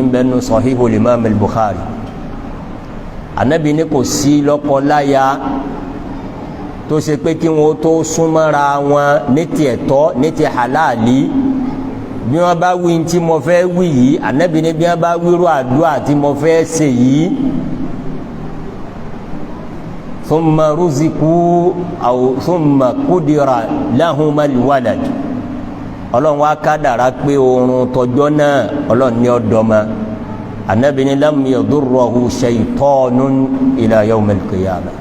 ń bẹ nu Sahihul Imam al-Bukhari. Anabi ní kò sí lọ́kọ láya tó ṣe pé kí wọn tó súnmọ́ra wọn ní ti ẹ̀tọ́, ní ti halali, bí wọn bá wí tí mo fẹ́ wí yìí, anabi ní bí wọn bá wíru àdúrà tí mo fẹ́ ṣe yìí, thumma ruziku aw thumma qudira lahumal walad, Ọlọ́run wa kádàrá pé oorun tọjọ́ náà Ọlọ́run ní ọdọ́mọ. Anabi ní lam yadurruhu shaytanun ila yawmil qiyamah,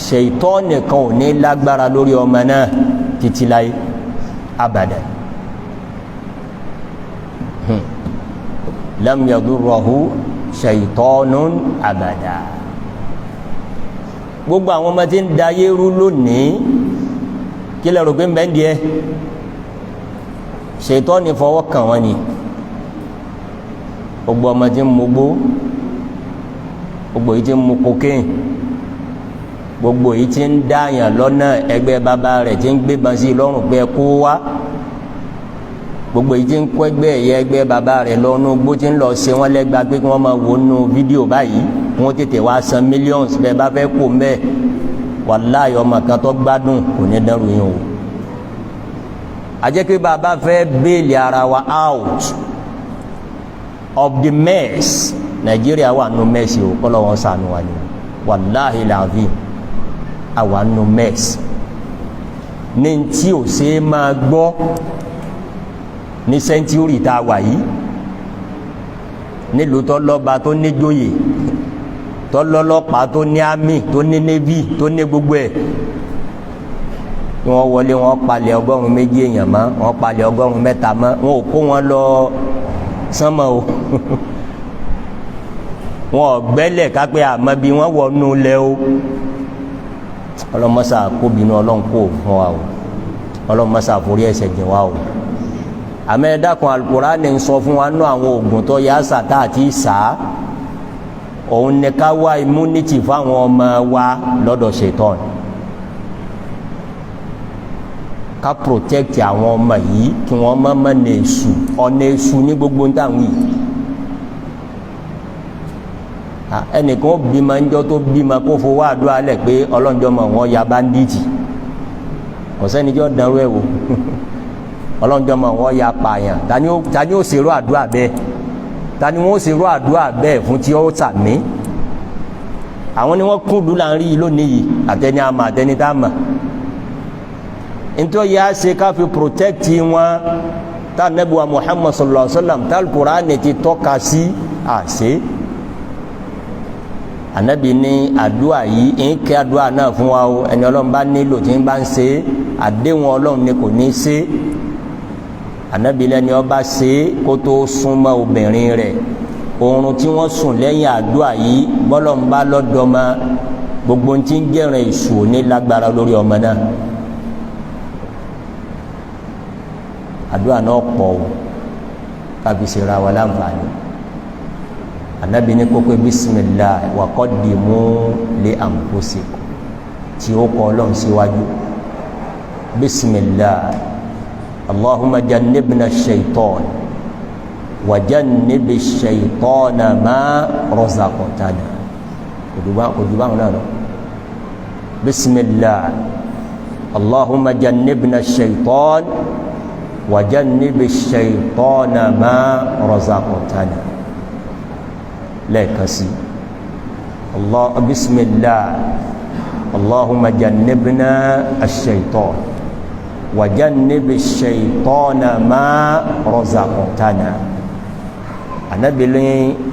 ṣèitọ́ nìkan ò ní lágbára lórí ọmọ náà títí láyé, abàdà. Lam yadurruhu shaytanun abàdà. Gbogbo àwọn ọmọ tí ń da ayé rú lónìí, kí lè rò pé ń bẹ́ ń diẹ? Ṣèitọ́ ní fọwọ́ kàn wọ́n ni. Gbogbo ọmọ tí ń mugbó, gbogbo yìí tí ń mu cocaine, gbogbo yìí tí ń dáyàn lọ́nà ẹgbẹ́ bàbá rẹ̀, tí ń gbébọn sí lọ́rùn pé kó wá, gbogbo yìí tí ń kọ́ ẹgbẹ́ ẹ̀yẹ ẹgbẹ́ bàbá rẹ̀ lọ́nu gbó, tí ń lọ ṣe wọ́n lẹ́gba pé kí wọ́n máa wò nù fídíò báyìí, wọ́n tètè wá san millions bẹ́ẹ̀ bá fẹ́ kó mbẹ́. Wàláyé, ọmọ kan tó gbádùn kò ní dẹ́rù yín o. Àjẹ́ pé bàbá fẹ́ bail ara wa out of the mess. Nàìjíríà wà nù mess o, kọ́ lọ́wọ́ sànù wa ni. Wàláhì làvín, àwa nù mess ní tí ò ṣe é máa gbọ́ ní century tá a wà yìí, nílùú tó lọ́ba, tó níjòyè, tó lọ́lọ́pàá, tó ní army, tó ní navy, tó ní gbogbo ẹ̀, wọ́n wọlé, wọ́n palẹ̀ 200 èèyàn mọ́, wọ́n palẹ̀ 300 mọ́, wọn ò kó wọn lọ sánmọ̀ o, wọn ò gbẹ́lẹ̀ kápẹ́ àmọ́ bí wọ́n wọnú lẹ́ o. Ọlọ́mọsà kóbinú Ọlọ́run kó fún wa o, Ọlọ́mọsà forí ẹ̀ṣẹ̀ jìn wa o. Àmọ́ ẹ dákun, Al-Qur'ani ń sọ fún wa nú àwọn oògùn tó yá sàtá àti ìsà, òun ní ká wá immunity fáwọn ọmọ wa lọ́dọ̀ ṣètọ́n, ká protect àwọn ọmọ yìí kí wọ́n má má ní èṣù, ọ̀nà èṣù ní gbogbo ń tàn yìí. Ẹnìkan ó bímọ ńjọ́ tó bímọ, kó fowó àdúrà lẹ̀ pé ọlọ́njọ́ mọ̀ wọ́n ya bandit. Kò sẹ́ni jọ́ dánrú ẹ̀ wò. Ọlọ́njọ́ mọ̀ wọ́n ya pààyàn. Tani ó ṣèrú àdúrà bẹ́ẹ̀? Tani wọ́n ṣèrú àdúrà bẹ́ẹ̀ fún tí ó sàmí? Àwọn ni wọ́n kúndùn là ń rí lónìí yìí, àtẹni àmà, àtẹni tá a mà. Nítorí yà á ṣe ká fi protect wọn, tá Ànábì wa Muhammad sallallahu alaihi wa sallam, tá Al-Qur'ani ti tọ́ka sí àṣẹ. Anabi ní àdúrà yìí ń kẹ́ àdúrà náà fún wa o. Ẹni Ọlọ́run bá nílò tí ń bá ń ṣe, àdéhùn Ọlọ́run ni kò ní ṣe. Anabi lẹ́ni ọba ṣe kó tó súnmọ́ obìnrin rẹ̀, oorun tí wọ́n sùn lẹ́yìn àdúrà yìí, bọ́lọ̀ ń bá lọ́dọ̀ọ́mọ, gbogbo tí ń jẹ́rìn èṣù ní lágbára lórí ọmọ náà. Àdúrà náà pọ̀ o, kábi ṣe ra wa láǹfààní. Anabi ní kókó bisimilah wa qaddimu li anfusikum, tí ó kọ́ Ọlọ́run síwájú. Bisimilah allahumma jannibna shaitan wa jannibi shaitana ma razaqtana. Kò dùbà wọn náà lọ. Bisimilah allahumma jannibna shaitan wa jannibi shaitana ma razaqtana. Lẹ́ẹ̀kan sí, allah, bisimilah allahumma jannibna ash-shaytan wa jannibi ash-shaytana ma razaqtana. Ànábì ní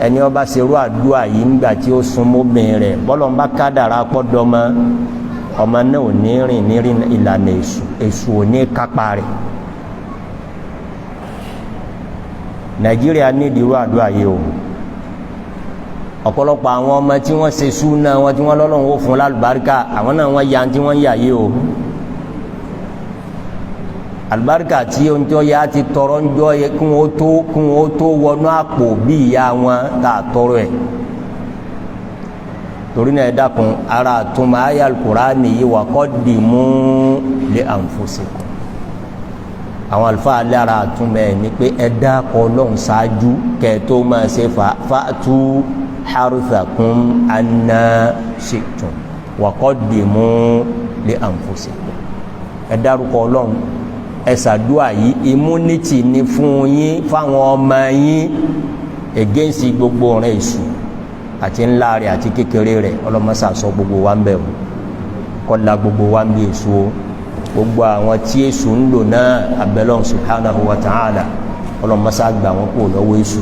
ẹni ọba ṣerú àdúrà yìí ńgbà tí ó sun mọ́bìnrin rẹ̀, bọ́lọ̀ ń bá kádàrá pọ́dọ́mọ, ọmọ náà ò ní rìn ní rìn ìlànà èṣù, èṣù ò ní kápá rẹ̀. Nàìjíríà nídìí irú àdúrà yìí o. Ọ̀pọ̀lọpọ̀ àwọn ọmọ tí wọ́n ṣe súnà wọn, tí wọ́n lọ́lọ́run ó fún lálùbáríkà, àwọn náà wọ́n ya tí wọ́n yà yìí o. Àlùbáríkà tí oúnjẹ ya ti tọrọ ń jọ yẹ kí wọ́n tó wọnú àpò bí ìyá wọn tá a tọrọ ẹ̀. Torí náà, ẹ dákun, ara àtúmọ̀ ayé Al-Qur'ani yìí, wa qaddimu li anfusikum. Àwọn àlùfáà lára àtúmọ̀ ẹ̀ ní pé ẹ dákọ̀ Ọlọ́run ṣáájú kẹ́ tó máa ṣe fa'tu haruthakum anna shi'tum wa qaddimu li anfusikum. Ẹ dárúkọ Ọlọ́run, ẹ ṣàdúà yìí, immunity ni fún yín, fáwọn ọmọ yín, against gbogbo ọ̀rẹ́ èṣù àti ńlá rẹ̀ àti kékeré rẹ̀. Ọlọ́mọṣà sọ gbogbo wa ń bẹ̀ o, kọ́la gbogbo wa ń bí èṣù o. Gbogbo àwọn tí èṣù ń lò náà, abẹ́lọ́n subhanahu wa ta'ala, ọlọ́mọṣà gbà wọ́n kó lọ́wọ́ èṣù.